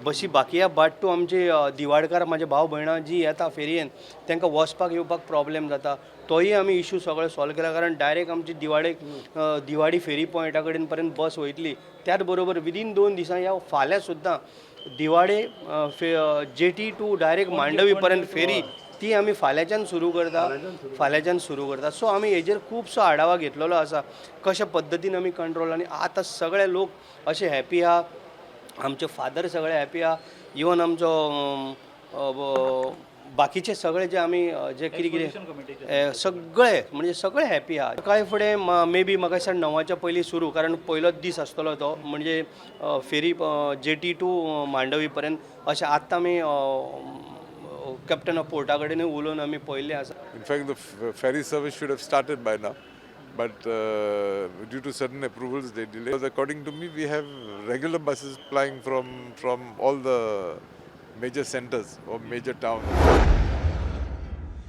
बशी बाकी आहा, बट टू आमचे दिवाडकार म्हाजे भाव भयणां जी येता फेरयेन, तांकां वचपाक येवपाक प्रॉब्लेम जाता. तोय आमी इशू सगळो सॉल्व केला, कारण डायरेक्ट आमची दिवाडे दिवाडी फेरी पॉयंटा कडेन पर्यंत बस वयतली. त्याच बरोबर विदीन 2 दिसां ह्या फाल्यां सुद्दां दिवाडे फे जेटी टू डायरेक्ट मांडवी पर्यंत फेरी, ती आमी फाल्यांच्यान सुरू करता, फाल्यांच्यान सुरू करता. सो आमी हेजेर खुबसो आढावा घेतलेलो आसा, कशा पद्दतीन आमी कंट्रोल, आनी आतां सगळे लोक अशे हॅपी आहा. आमचे फादर सगळे हॅपी आहा. इवन आमचो बाकीचे सगळे जे आमी जे कितें कितें सगळे, म्हणजे सगळे हॅपी आहा. सकाळी फुडें मे बी म्हाका दिसता 9च्या पयलीं सुरू, कारण पयलोच दीस आसतलो तो, म्हणजे फेरी जेटी टू मांडवी पर्यंत. अशें आत्तां आमी कॅप्टन ऑफ पोर्टा कडेन उलोवन आमी पळयल्लें आसा. In fact, the ferry service should have started by now, but due to certain approvals, they delayed. Because according to me, we have regular buses plying from all the major centers or major towns.